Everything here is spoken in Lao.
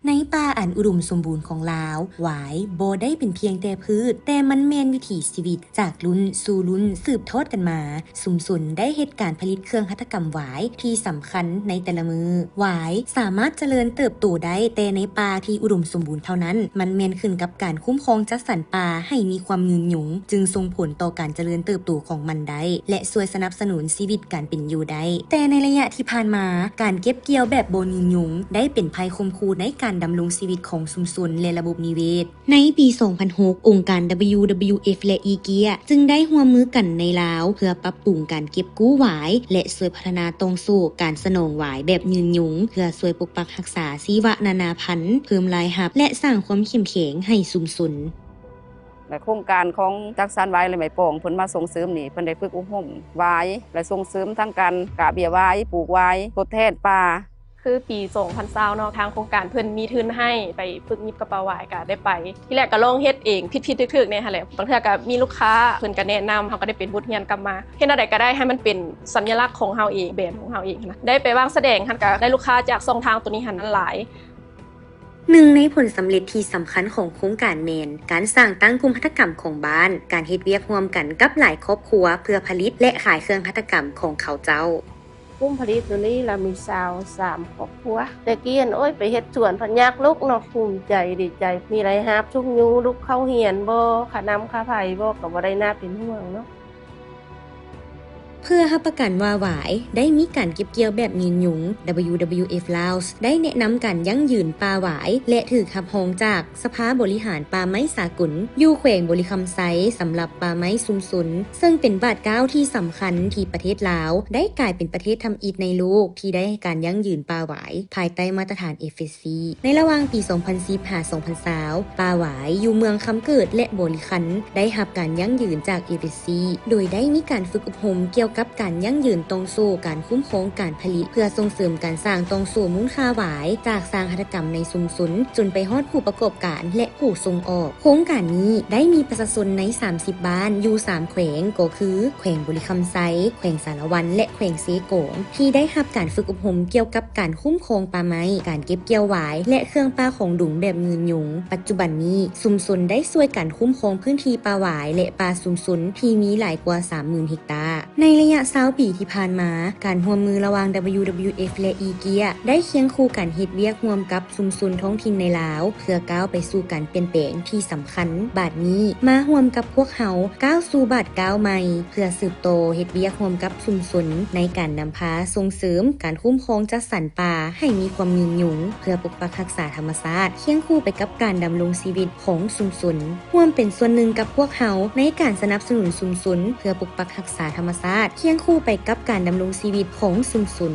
ໃນປ່າອັນອຸດົມສົມບູນຂອງລາວ, ຫວາຍບໍ່ໄດ້ເປັນພຽງແຕ່ພືດ, ແຕ່ມັນແມ່ນວິຖີຊີວິດ. ຈາກລຸ້ນສູ່ລຸ້ນສືບທອດກັນມາ, ຊຸມຊົນໄດ້ເຮັດການຜະລິດເຄື່ອງຫັດຖະກຳຫວາຍທີ່ສຳຄັນໃນແຕ່ລະມື້. ຫວາຍສາມາດຈະເລີນເຕີບໂຕໄດ້ແຕ່ໃນປ່າທີ່ອຸດົມສົມບູນເທົ່ານັ້ນ. ມັນແມ່ນຂຶ້ນກັບການຄຸ້ມຄອງຈັດສັນປ່າໃຫ້ມີຄວາມຍືນຍົງ, ຈຶ່ງສົ່ງຜົນຕໍ່ການຈະເລີນເຕີບໂຕຂອງມັນໄດ້ ແລະ ຊ່ວຍສະໜັບສະໜູນຊີວິດການເປັນຢູ່ໄດ້. ແຕ່ໃນໄລຍະທີ່ຜ່ານມາ, ການເກັບກ່ຽວແບບບໍ່ຍືນຍົງໄດ້ເປັນໄພຂົ່ມຂູ່ໃນການດຳລົງຊີວິດຂອງຊຸມຊົນ ແລະ ລະບົບນິເວດ. ໃນປີສອງພັນຫົກ, ອົງການ WWF ແລະ ອີເກຍ ຈຶ່ງໄດ້ຮ່ວມມືກັນໃນລາວ ເພື່ອປັບປຸງການເກັບກູ້ຫວາຍ ແລະ ຊ່ວຍພັດທະນາຕ່ອງໂສ້ການສະໜອງຫວາຍແບບຍືນຍົງ ເພື່ອຊ່ວຍປົກປັກຮັກສາຊີວະນານາພັນ, ເພີ່ມລາຍຮັບ ແລະ ສ້າງຄວາມເຂັ້ມແຂງໃຫ້ຊຸມຊົນ. ແລະ ໂຄງການຂອງຈັກສັນຫວາຍ ແລະ ໄມ້ປອງ ເພິ່ນມາສົ່ງເສີມນີ້ ເພິ່ນໄດ້ຝຶກອົບຮົມຫວາຍ ແລະ ສົ່ງເສີມທາງການກະເບ້ຍຫວາຍ, ປູກຫວາຍ, ທົດແທນປ່າ. ຄືປີສອງພັນຊາວເນາະ, ທາງໂຄງການເພິ່ນມີທຶນໃຫ້ໄປຝຶກຫຍິບກະເປົາຫວາຍ, ກະໄດ້ໄປ. ທີແລກກະລອງເຮັດເອງ, ຜິດໆຖືກໆແດ່ຫັ້ນແຫຼະ. ບາງເທື່ອກະມີລູກຄ້າເພິ່ນກະແນະນຳ, ເຮົາກະໄດ້ເປັນບົດຮຽນກັບມາ. ເຮັດແນວໃດກະໄດ້ໃຫ້ມັນເປັນສັນຍະລັກຂອງເຮົາເອງ, ແບຣນຂອງເຮົາເອງຫັ້ນນະ. ໄດ້ໄປວາງສະແດງຫັ້ນ ກະໄດ້ລູກຄ້າຈາກຊ່ອງທາງໂຕນີ້ຫັ້ນຫຼາຍ. ໜຶ່ງໃນຜົນສຳເລັດທີ່ສຳຄັນຂອງໂຄງການແມ່ນການສ້າງຕັ້ງກຸ່ມຫັດຖະກຳຂອງບ້ານ, ການເຮັດວຽກຮ່ວມກັນກັບຫຼາຍຄອບຄົວເພື່ອຜະລິດ ແລະ ຂາຍເຄື່ອງຫັດຖະກຳຂອງເຂົາເຈົ້າ. ກຸ່ມຜະລິດໂຕນີ້ລະມີຊາວສາມຄອບຄົວ. ແຕ່ກີ້ຫັ້ນ ໂອ້ຍ ໄປເຮັດສວນພັດຍາກລຸກເນາະ, ພູມໃຈ ດີໃຈ, ມີລາຍຮັບຊຸກຍູ້, ລູກເຂົ້າຮຽນບໍ່, ຄ່ານ້ຳຄ່າໄຟບໍ່, ກະບໍ່ໄດ້ໜ້າເປັນຫ່ວງເນາະ. ເພື່ອຮັບປະກັນວ່າຫວາຍໄດ້ມີການເກັບກ່ຽວແບບຍືນຍົງ, WWF Laos ໄດ້ແນະນຳການຢັ້ງຢືນປ່າຫວາຍ ແລະ ຖືກຮັບຮອງຈາກສະພາບໍລິຫານປ່າໄມ້ສາກົນ ຢູ່ແຂວງບໍລິຄຳໄຊ ສຳລັບປ່າໄມ້ຊຸມຊົນ, ເຊິ່ງເປັນບາດກ້າວທີ່ສຳຄັນທີ່ປະເທດລາວໄດ້ກາຍເປັນປະເທດທຳອິດໃນໂລກທີ່ໄດ້ໃຫ້ການຢັ້ງຢືນປ່າຫວາຍ ພາຍໃຕ້ມາດຕະຖານ FSC. ໃນລະຫວ່າງປີສອງພັນສິບຫາສອງພັນຊາວ, ປ່າຫວາຍຢູ່ເມືອງຄຳເກີດ ແລະ ບໍລິຄັນ ໄດ້ຮັບການຢັ້ງຢືນຈາກ FSC ໂດຍໄດ້ມີການຝຶກອົບຮົມກ່ຽວກັບການຢັ້ງຢືນຕ່ອງໂສ້ການຄຸ້ມຄອງການຜະລິດ ເພື່ອສົ່ງເສີມການສ້າງຕ່ອງໂສ້ມູນຄ່າຫວາຍ ຈາກສ້າງຫັດຖະກຳໃນຊຸມຊົນ ຈົນໄປຮອດຜູ້ປະກອບການ ແລະ ຜູ້ສົ່ງອອກ. ໂຄງການນີ້ໄດ້ມີປະຊາຊົນໃນສາມສິບບ້ານຢູ່ສາມແຂວງ ກໍຄື ແຂວງບໍລິຄຳໄຊ, ແຂວງສາລະວັນ ແລະ ແຂວງເຊກອງ ທີ່ໄດ້ຮັບການຝຶກອົບຮົມກ່ຽວກັບການຄຸ້ມຄອງປ່າໄມ້, ການເກັບກ່ຽວຫວາຍ ແລະ ເຄື່ອງປ່າຂອງດົງແບບຍືນຍົງ. ປັດຈຸບັນນີ້, ຊຸມຊົນໄດ້ຊ່ວຍກັນຄຸ້ມຄອງພື້ນທີ່ປ່າຫວາຍ ແລະ ປ່າຊຸມຊົນທີ່ມີຫຼາຍກວ່າສາມໝື່ນເຮັກຕາ. ໃນໄລຍະຊາວປີທີ່ຜ່ານມາ, ການຮ່ວມມືລະຫວ່າງ WWF ແລະ ອີເກຍ ໄດ້ຄຽງຄູ່ກັນເຮັດວຽກຮ່ວມກັບຊຸມຊົນທ້ອງຖິ່ນໃນລາວ ເພື່ອກ້າວໄປສູ່ການປ່ຽນແປງທີ່ສຳຄັນ. ບາດນີ້, ມາຮ່ວມກັບພວກເຮົາກ້າວສູ່ບາດກ້າວໃໝ່ ເພື່ອສືບຕໍ່ເຮັດວຽກຮ່ວມກັບຊຸມຊົນ ໃນການນຳພາສົ່ງເສີມການຄຸ້ມຄອງຈັດສັນປ່າໃຫ້ມີຄວາມຍືນຍົງ ເພື່ອປົກປັກຮັກສາທຳມະຊາດ ຄຽງຄູ່ໄປກັບການດຳລົງຊີວິດຂອງຊຸມຊົນ. ຮ່ວມເປັນສ່ວນໜຶ່ງກັບພວກເຮົາໃນການສະໜັບສະໜູນຊຸມຊົນ ເພື່ອປົກປັກຮັກສາທຳມະຊາດ ຄຽງຄູ່ໄປກັບການດຳລົງຊີວິດຂອງຊຸມຊົນ.